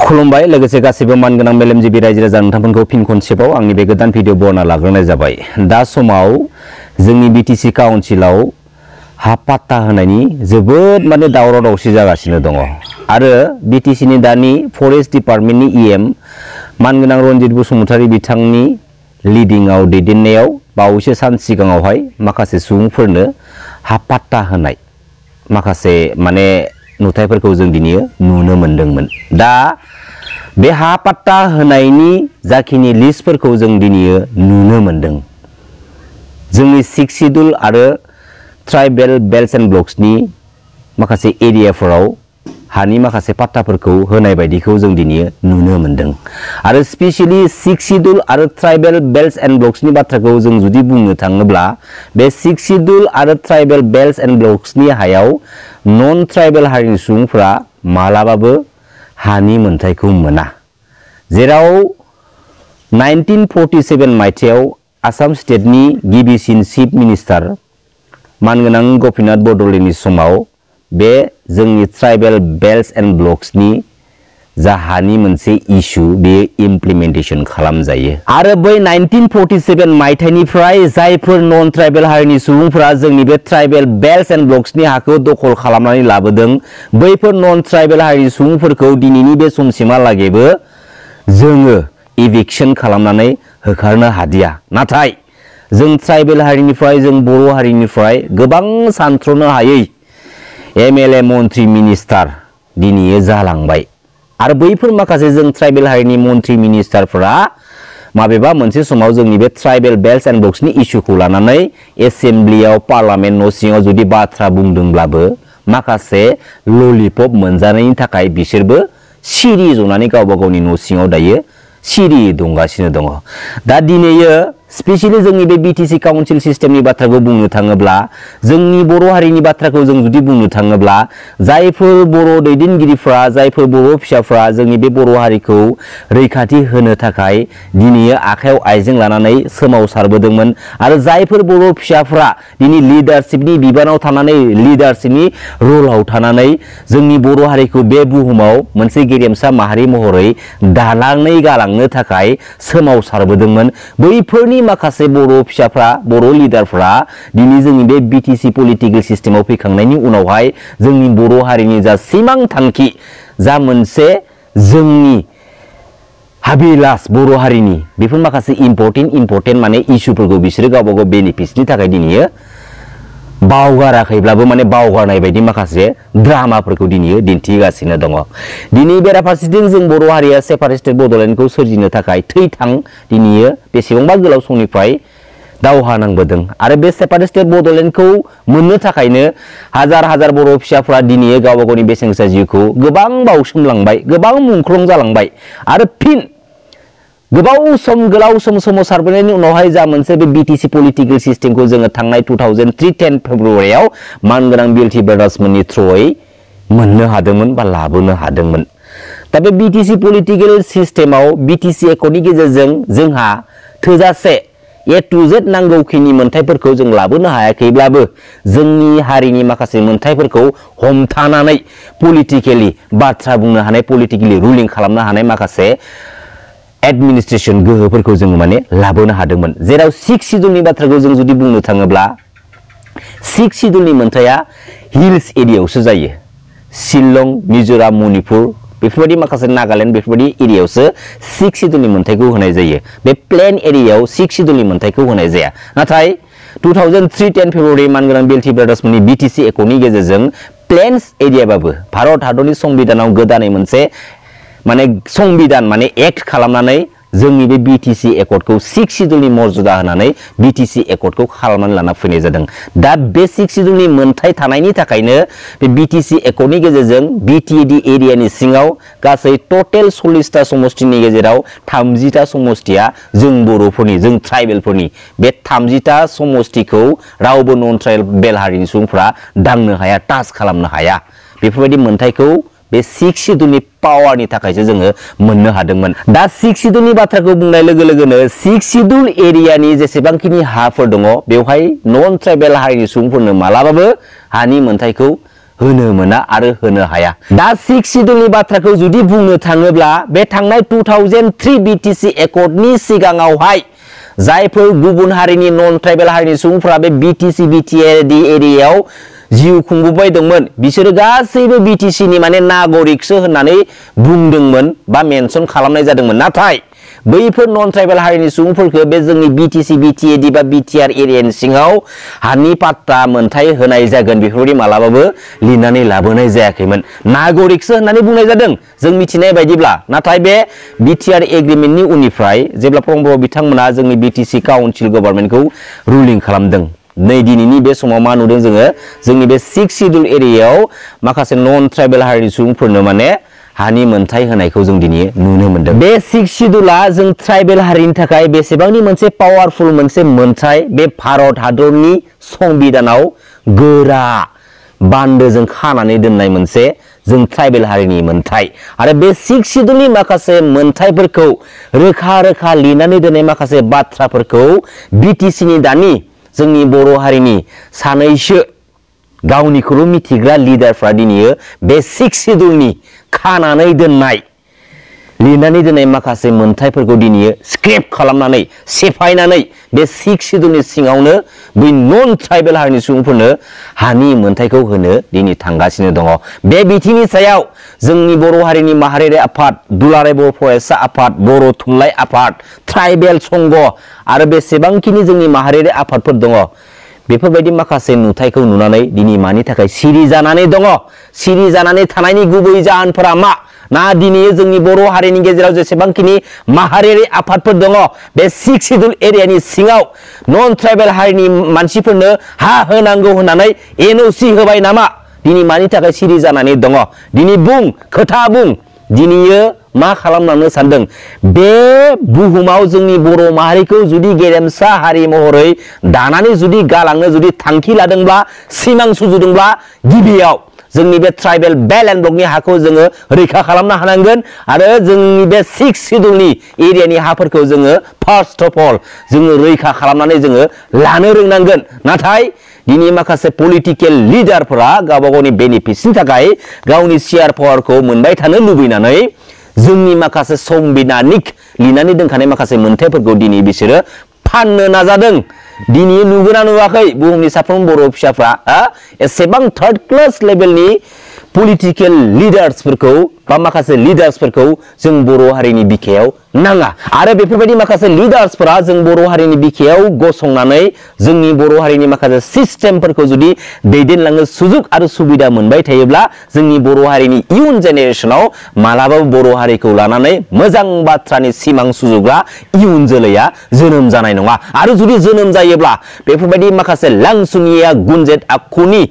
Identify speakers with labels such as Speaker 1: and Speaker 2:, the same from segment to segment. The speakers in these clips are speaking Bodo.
Speaker 1: खुलुमबाय लोगोसे गासैबो मानगोनां मेलेमजिबि रायजो राजा नोंथांमोनखौ फिन खनसेबाव आंनि बे गोदान भिडिअ बरना लाग्रोनाय जाबाय। दा समाव जोंनि बिटिसि काउन्सिलाव हा पाट्टा होनायनि जोबोद माने दावराव दावसि जागासिनो दङ आरो बिटिसिनि दानि फरेस्ट डिपार्टमेन्टनि इएम मानगोनां रनजित बसुमतारी बिथांनि लिडिंआव दैदेननायाव बावैसो सान सिगाङावहाय माखासे सुबुंफोरनो हा पाट्टा होनाय माखासे माने नुथायफोरखौ जों दिनै नुनो मोनदोंमोन। दा बे हा पाट्टा होनायनि जाखिनि लिस्टफोरखौ जों दिनै नुनो मोनदों। जोंनि 6 शिड्युल आरो ट्राइबेल बेल्ट्स एन्ड ब्लक्सनि माखासे एरियाफोराव हानि माखासे पाट्टाफोरखौ होनाय बायदिखौ जों दिनै नुनो मोनदों आरो स्पेशली 6 शिड्युल आरो ट्राइबेल बेल्ट्स एन्ड ब्लक्सनि बाथ्राखौ जों जुदि बुंनो थाङोब्ला बे 6 शिड्युल आरो ट्राइबेल बेल्ट्स एन्ड ब्लक्सनि हायाव नन ट्राइबेल हारिनि सुबुंफोरा मालाबाबो हानि मोनथायखौ मोना। जेराव 1947 मायथाइयाव आसाम स्टेटनि गिबिसिन चिफ मिनिस्टार मानगोनां गपिनाथ बरदलैनि समाव बे जोंनि ट्राइबेल बेल्ट्स एन्ड ब्लक्सनि जा हानि मोनसे इशू बे इमप्लिमेन्टेशन खालामजायो आरो बै 1947 मायथाइनिफ्राय जायफोर नन ट्राइबेल हारिनि सुबुंफोरा जोंनि बे ट्राइबेल बेल्ट्स एन्ड ब्लक्सनि हाखौ दखल खालामनानै लाबोदों बैफोर नन ट्राइबेल हारिनि सुबुंफोरखौ दिनैनि बे समसिमहालागैबो जोङो इभिक्सन खालामनानै होखारनो हादिया। नाथाय जों ट्राइबेल हारिनिफ्राय जों बर' हारिनिफ्राय गोबां सानथ्र'नो हायै एमएलए मन्त्रि मिनिस्टार दिनै जालांबाय आरो बैफोर माखासे जों ट्राइबेल हारिनि मन्त्रि मिनिस्टारफोरा माबेबा मोनसे समाव जोंनि बे ट्राइबेल बेल्ट्स एन्ड ब्लक्सनि इशूखौ लानानै एसेम्ब्लियाव पार्लामेन्ट न' सिङाव जुदि बाथ्रा बुंदोंब्लाबो माखासे ललिपप मोनजानायनि थाखाय बिसोरबो सिरि जनानै गावबा गावनि न' सिङाव दायो सिरि दंगासिनो दङ। दा दिनैयो स्पेशली जोंनि बे बिटिसि काउन्सिल सिस्टेमनि बाथ्राखौ बुंनो थाङोब्ला जोंनि बर' हारिनि बाथ्राखौ जों जुदि बुंनो थाङोब्ला जायफोर बर' दैदेनगिरिफ्रा जायफोर बर' फिसाफ्रा जोंनि बे बर' हारिखौ रैखाथि होनो थाखाय दिनै आखायाव आइजें लानानै सोमावसारबोदोंमोन आरो जायफोर बर' फिसाफ्रा दिनै लिडारशिपनि बिबानाव थानानै लिडारशिपनि रलाव थानानै जोंनि बर' हारिखौ बे बुहुमाव मोनसे गेरेमसा माहारि महरै दालांनै गालांनो थाखाय सोमावसारबोदोंमोन बैफोरनि माखासे बर' फिसाफ्रा बर' लिडारफ्रा दिनै जोंनि बे बिटिसि पलिटिकेल सिस्टेमाव फैखांनायनि उनावहाय जोंनि बर' हारिनि जा सिमां थांखि जा मोनसे जोंनि हाबिलास बर' हारिनि बेफोर माखासे इम्परटेन्ट माने इशूफोरखौ बिसोरो गावबा गाव बेनिफिट्सनि थाखाय दिनै बावगाराखैब्लाबो माने बावगारनाय बायदि माखासे ड्रामाफोरखौ दिनै दिन्थिगासिनो दङ। दिनै बेराफारसेथिं जों बर' हारिया सेपारेट स्टेट बड'लेण्डखौ सोरजिनो थाखाय थै-थां दिनै बेसेबांबा गोलाव समनिफ्राय दावहा नांबोदों आरो बे सेपारेट स्टेट बड'लेण्डखौ मोननो थाखायनो हाजार हाजार बर' फिसाफ्रा दिनै गावबा गावनि बेसेन गोसा जिउखौ गोबां बावसोमलांबाय गोबां मुंख्लं जालांबाय आरो फिन गोलाव सम सोमावसारबोनायनि उनावहाय जा मोनसे बे बिटिसि पलिटिकेल सिस्टेमखौ जोङो थांनाय 2003 10 फेब्रुवारियाव मानगोनां बिएलटि ब्रादार्समोननि थ्रुयै मोननो हादोंमोन बा लाबोनो हादोंमोन। दा बे बिटिसि पलिटिकेल सिस्टेमाव बिटिसि एकर्डनि गेजेरजों जोंहा थोजासे ए टु जेड नांगौखिनि मोनथायफोरखौ जों लाबोनो हायाखैब्लाबो जोंनि हारिनि माखासे मोनथायफोरखौ हमथानानै पलिटिकेलि बाथ्रा बुंनो हानाय पलिटिकेलि रुलिं खालामनो हानाय माखासे एडमिनिस्ट्रेशन गोहोफोरखौ जों माने लाबोनो हादोंमोन। जेराव 6 शिड्युलनि बाथ्राखौ जों जुदि बुंनो थाङोब्ला 6 शिड्युलनि मोनथाया हिल्स एरियायावसो जायो। शिलं मिजोराम मणिपुर बेफोरबायदि माखासे नागालेण्ड बेफोरबायदि एरियायावसो 6 शिड्युलनि मोनथायखौ होनाय जायो। बे प्लेन एरियायाव 6 शिड्युलनि मोनथायखौ होनाय जाया। नाथाय 2003 10 फेब्रुवारि मानगोनां बिएलटि ब्रादार्समोननि बिटिसि एकर्डनि गेजेरजों प्लेन्स एरियाबाबो भारत हादरनि संबिधानाव गोदानै मोनसे माने संबिधान माने एक्ट खालामनानै जोंनि बे बिटिसि एकर्डखौ 6 शिड्युलनि मर्यादा होनानै बिटिसि एकर्डखौ खालामनानै लाना फैनाय जादों। दा बे 6 शिड्युलनि मोनथाय थानायनि थाखायनो बे बिटिसि एकर्डनि गेजेरजों बिटिएडि एरियानि सिङाव गासै टटेल 40टा समष्टिनि गेजेराव 30टा समष्टिया जों बर'फोरनि जों ट्राइबेलफोरनि बे 30टा समष्टिखौ रावबो नन ट्राइबेल हारिनि सुबुंफ्रा दांनो हाया टाच खालामनो हाया बेफोरबायदि मोनथायखौ बे 6 शिड्युलनि पावारनि थाखायसो जोङो मोननो हादोंमोन। दा 6 शिड्युलनि बाथ्राखौ बुंनाय लोगो लोगोनो 6 शिड्युल एरियानि जेसेबांखिनि हाफोर दङ बेवहाय नन ट्राइबेल हारिनि सुबुंफोरनो मालाबाबो हानि मोनथायखौ होनो मोना आरो होनो हाया। दा 6 शिड्यूलनि बाथ्राखौ जुदि बुंनो थाङोब्ला बे थांनाय 2003 BTC एकर्डनि सिगाङावहाय जायफोर गुबुन हारिनि नन ट्राइबेल हारिनि सुबुंफोरा बे BTC BTAD एरियायाव जिउ खुंबोबाय दंमोन बिसोरो गासैबो BTC नि माने नागरिकसो होननानै बुंदोंमोन बा मेनसन खालामनाय जादोंमोन। नाथाय बैफोर नन ट्राइबेल हारिनि सुबुंफोरखौ बे जोंनि BTC BTAD बा BTR एरियानि सिङाव हानि पाट्टा मोनथाय होनाय जागोन बेफोरबायदि मालाबाबो लिरनानै लाबोनाय जायाखैमोन। नागरिकसो होननानै बुंनाय जादों जों मिथिनाय बायदिब्ला। नाथाय बे BTR एग्रिमेन्टनि उननिफ्राय जेब्ला प्रमद बर' बिथांमोना जोंनि BTC काउन्सिल गभर्नमेन्टखौ रुलिं खालामदों नै दिनैनि बे समाव मा नुदों जोङो जोंनि बे 6 शिड्यूल एरियायाव माखासे नन ट्राइबेल हारिनि सुबुंफोरनो माने हानि मोनथाय होनायखौ जों दिनै नुनो मोनदों। बे 6 शिड्यूला जों ट्राइबेल हारिनि थाखाय बेसेबांनि मोनसे पावारफुल मोनसे मोनथाय बे भारत हादरनि संबिधानाव गोरा बान्दोजों खानानै दोननाय मोनसे जों ट्राइबेल हारिनि मोनथाय आरो बे 6 शिड्यूलनि माखासे मोनथायफोरखौ रोखा रोखा लिरनानै दोननाय माखासे बाथ्राफोरखौ BTC नि दानि जोंनि बर' हारिनि सानैसो गावनिखौल' मिथिग्रा लिडारफ्रा दिनै बे 6 शिड्यूलनि खानानै दोननाय लिरनानै दोननाय माखासे मोनथायफोरखौ दिनै स्क्रेप खालामनानै सेफायनानै बे 6 शिड्यूलनि सिङावनो बै नन ट्राइबेल हारिनि सुबुंफोरनो हानि मोनथायखौ होनो दिनै थांगासिनो दङ। बे बिथिंनि सायाव जोंनि बर' हारिनि माहारियारि आफाद, दुलाराय बर' फरायसा आफाद, बर' थुनलाइ आफाद, ट्राइबेल संघ आरो बेसेबांखिनि जोंनि माहारियारि आफादफोर दङ बेफोरबायदि माखासे नुथायखौ नुनानै दिनै मानि थाखाय सिरि जानानै दङ? सिरि जानानै थानायनि गुबै जाहोनफोरा मा? ना दिनै जोंनि बर' हारिनि गेजेराव जेसेबांखिनि माहारियारि आफादफोर दङ बे 6 शिड्यूल एरियानि सिङाव नन ट्राइबेल हारिनि मानसिफोरनो हा होनांगौ होननानै NOC होबाय नामा? दिनै मानि थाखाय सिरि जानानै दङ? दिनै बुं, खोथा बुं, दिनै मा खालामलांनो सानदों? बे बुहुमाव जोंनि बर' माहारिखौ जुदि गेरेमसा हारि महरै दानानै जुदि गालांनो जुदि थांखि लादोंब्ला, सिमां सुजुदोंब्ला गिबियाव जोंनि बे ट्राइबेल बेल्ट एन्ड ब्लकनि हाखौ जोङो रैखा खालामनो हानांगोन आरो जोंनि बे 6 शिड्यूलनि एरियानि हाफोरखौ जोङो फार्स्ट अफ अल जोङो रैखा खालामनानै जोङो लानो रोंनांगोन। नाथाय दिनै माखासे पलिटिकेल लिडारफोरा गावबा गावनि बेनिफिटनि थाखाय गावनि शेयार पावारखौ मोनबाय थानो लुबैनानै जोंनि माखासे संबिधानिक लिरनानै दोनखानाय माखासे मोनथायफोरखौ दिनै बिसोरो फाननो नाजादों। दिनै नुगोना नुवाखै बुहुमनि साफ्रोम बर' फिसाफ्रा एसेबां थार्ड क्लास लेभेलनि पलिटिकेल लिडार्सफोरखौ बा माखासे लिडार्सफोरखौ जों बर' हारिनि बिखायाव नाङा आरो बेफोरबायदि माखासे लिडार्सफोरा जों बर' हारिनि बिखायाव गसंनानै जोंनि बर' हारिनि माखासे सिस्टेमफोरखौ जुदि दैदेनलांनो सुजुग आरो सुबिदा मोनबाय थायोब्ला जोंनि बर' हारिनि इयुन जेनेरेशनाव मालाबाबो बर' हारिखौ लानानै मोजां बाथ्रानि सिमां सुजुग्रा इयुन जोलैया जोनोम जानाय नङा आरो जुदि जोनोम जायोब्ला बेफोरबायदि माखासे लांसुनिया गुनजेत आखुनि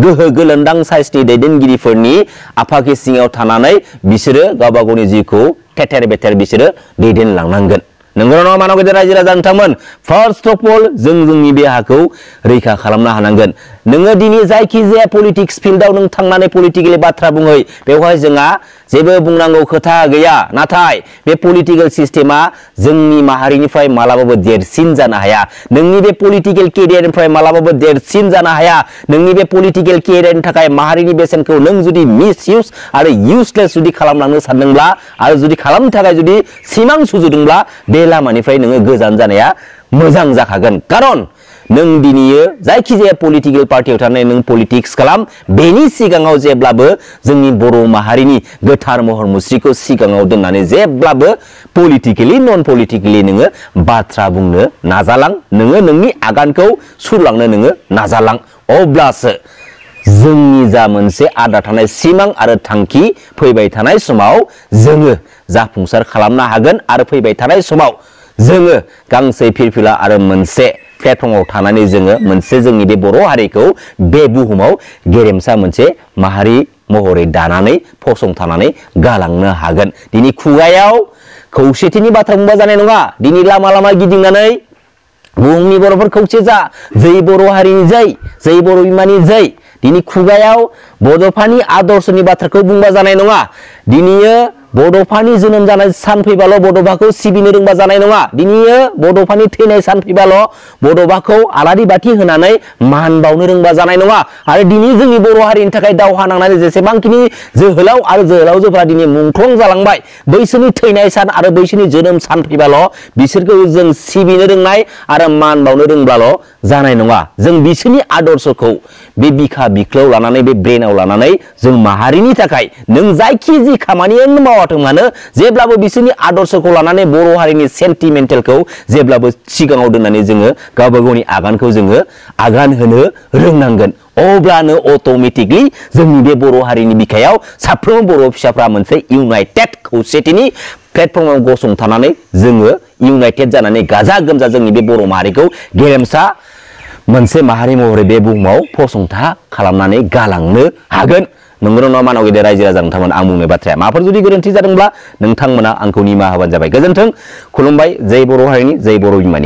Speaker 1: गोहो गोलोन्दां साइसनि दैदेनगिरिफोरनि आफाखि सिङाव थानानै बिसोरो गावबा गावनि जिउखौ थेथेर बेथेर बिसोरो दैदेनलांनांगोन। नंगौना नङा मानव गेदेर रायजो राजा नोंथांमोन? फार्स्ट अफ अल जों जोंनि बे हाखौ रैखा खालामनो हानांगोन। नोङो दिनै जायखिजाया पलिटिक्स फिल्डआव नों थांनानै पलिटिकेलि बाथ्रा बुङै बेवहाय जोंहा जेबो बुंनांगौ खोथा गैया। नाथाय बे पलिटिकेल सिस्टेमा जोंनि माहारिनिफ्राय मालाबाबो देरसिन जानो हाया। नोंनि बे पलिटिकेल केरियारनिफ्राय मालाबाबो देरसिन जानो हाया। नोंनि बे पलिटिकेल केरियारनि थाखाय माहारिनि बेसेनखौ नों जुदि मिसइउज आरो इउजलेस जुदि खालामलांनो सानदोंब्ला आरो जुदि खालामनो थाखाय जुदि सिमां सुजुदोंब्ला बे लामानिफ्राय नोङो गोजान जानाया मोजां जाखागोन। खारन नों दिनै जायखिजाया पलिटिकेल पार्टियाव थानानै नों पलिटिक्स खालाम बेनि सिगाङाव जेब्लाबो जोंनि बर' माहारिनि गोथार महर मुस्रिखौ सिगाङाव दोननानै जेब्लाबो पलिटिकेलि नन पलिटिकेलि नोङो बाथ्रा बुंनो नाजालां। नोङो नोंनि आगानखौ सुरलांनो नोङो नाजालां। अब्लासो जोंनि जा मोनसे आद्रा थानाय सिमां आरो थांखि फैबाय थानाय समाव जोङो जाफुंसार खालामनो हागोन आरो फैबाय थानाय समाव जोङो गांसे फिरफिला आरो मोनसे प्लेटफर्माव थानानै जोङो मोनसे जोंनि बे बर' हारिखौ बे बुहुमाव गेरेमसा मोनसे माहारि महरै दानानै फसंथानानै गालांनो हागोन। दिनै खुगायाव खौसेथिनि बाथ्रा बुंबा जानाय नङा। दिनै लामा लामा गिदिंनानै बुहुमनि बर'फोर खौसे जा, जै बर' हारिनि जै बर' बिमानि जै। दिनै खुगायाव बड'फानि आदर्शनि बाथ्राखौ बुंबा जानाय नङा। दिनै बड'फानि जोनोम जानाय सान फैबाल' बड'फाखौ सिबिनो रोंबा जानाय नङा दिनैयो बड'फानि थैनाय सान फैबाल' बड'फाखौ आलारि बाथि होनानै मान बावनो रोंबा जानाय नङा आरो दिनै जोंनि बर' हारिनि थाखाय दावहा नांनानै जेसेबांखिनि जोहोलाव आरो जोहोलावजोफोरा दिनै मुंख्लं जालांबाय बैसोरनि थैनाय सान आरो बैसोरनि जोनोम सान फैबाल' बिसोरखौ जों सिबिनो रोंनाय आरो मान बावनो रोंब्लाल' जानाय नङा जों बिसोरनि आदर्शखौ बे बिखा बिख्लोआव लानानै बे ब्रेनाव लानानै जों माहारिनि थाखाय नों जायखि जि खामानियानो मावाथों मानो जेब्लाबो बिसोरनि आदर्शखौ लानानै बर' हारिनि सेन्टिमेन्टेलखौ जेब्लाबो सिगाङाव दोननानै जोङो गावबा गावनि आगानखौ जोङो आगान होनो रोंनांगोन अब्लानो अट'मेटिकलि जोंनि बे बर' हारिनि बिखायाव साफ्रोमबो बर' फिसाफ्रा मोनसे इउनाइटेड खौसेथिनि प्लेटफर्माव गसंथानानै जोङो इउनाइटेड जानानै गाजा गोमजा जोंनि बे बर' माहारिखौ गेरेमसा मोनसे माहारि महरै बे बुहुमाव फसंथा खालामनानै गालांनो हागोन नंगौना नङा मानाव गेदेर रायजो राजा नोंथांमोन आं बुंनाय बाथ्राया माबाफोर जुदि गोरोन्थि जादोंब्ला नोंथांमोना आंखौ निमाहा होबानो जाबाय गोजोन्थों खुलुमबाय जै बर' हारिनि जै बर' बिमानि